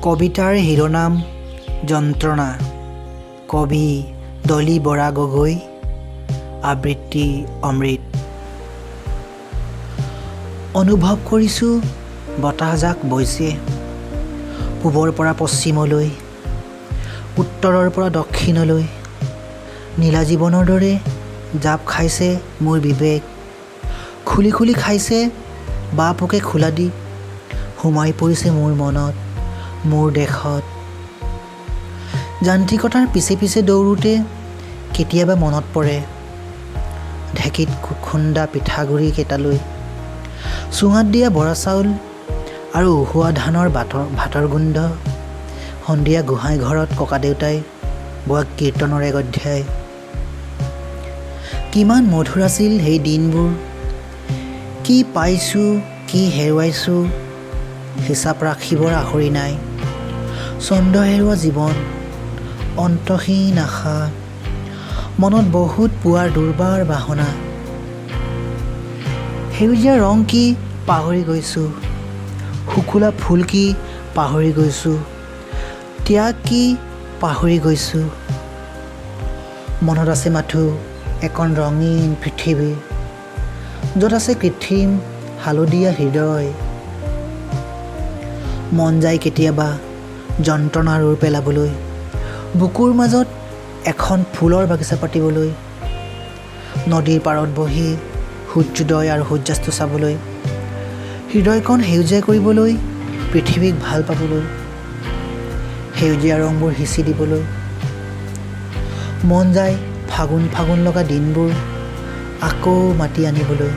কবিতাৰ শিৰোনাম যন্ত্ৰণা। কবি ডলী বৰা গগৈ। আবৃত্তি অমৃত। অনুভৱ কৰিছোঁ বতাহজাক বৈছে পূবৰ পৰা পশ্চিমলৈ, উত্তৰৰ পৰা দক্ষিণলৈ। নীলা জীৱনৰ দৰে জাপ খাইছে মোৰ বিবেক, খুলি খুলি খাইছে বাঁহ পোকে খোলা দি সোমাই পৰিছে মোৰ মনত, মোৰ দেশত। যান্ত্ৰিকতাৰ পিছে পিছে দৌৰোঁতে কেতিয়াবা মনত পৰে ঢেঁকীত খুন্দা পিঠাগুড়ি কেইটালৈ, চুঙাত দিয়া বৰা চাউল আৰু উহোৱা ধানৰ ভাতৰ গোন্ধ, সন্ধিয়া গোহাঁই ঘৰত ককাদেউতাই গোৱা কীৰ্তনৰ এক অধ্যায়। কিমান মধুৰ আছিল সেই দিনবোৰ! কি পাইছোঁ, কি হেৰুৱাইছোঁ, হিচাপ ৰাখিবৰ আহৰি নাই। ছন্দ হেৰুৱা জীৱন, অন্তহীন আশা, মনত বহুত পোৱাৰ দুৰ্বাৰ বাসনা। সেউজীয়া ৰং কি পাহৰি গৈছোঁ, শুকুলা ফুল কি পাহৰি গৈছোঁ, ত্যাগ কি পাহৰি গৈছোঁ। মনত আছে মাথোঁ এখন ৰঙীন পৃথিৱী, য'ত আছে কৃত্ৰিম হালধীয়া হৃদয়। মন যায় কেতিয়াবা যন্ত্ৰণাৰ ওৰ পেলাবলৈ, বুকুৰ মাজত এখন ফুলৰ বাগিচা পাতিবলৈ, নদীৰ পাৰত বহি সূৰ্যোদয় আৰু সূৰ্যাস্ত চাবলৈ, হৃদয়খন সেউজীয়া কৰিবলৈ, পৃথিৱীক ভাল পাবলৈ, সেউজীয়া ৰংবোৰ সিঁচি দিবলৈ। মন যায় ফাগুন ফাগুন লগা দিনবোৰ আকৌ মাতি আনিবলৈ।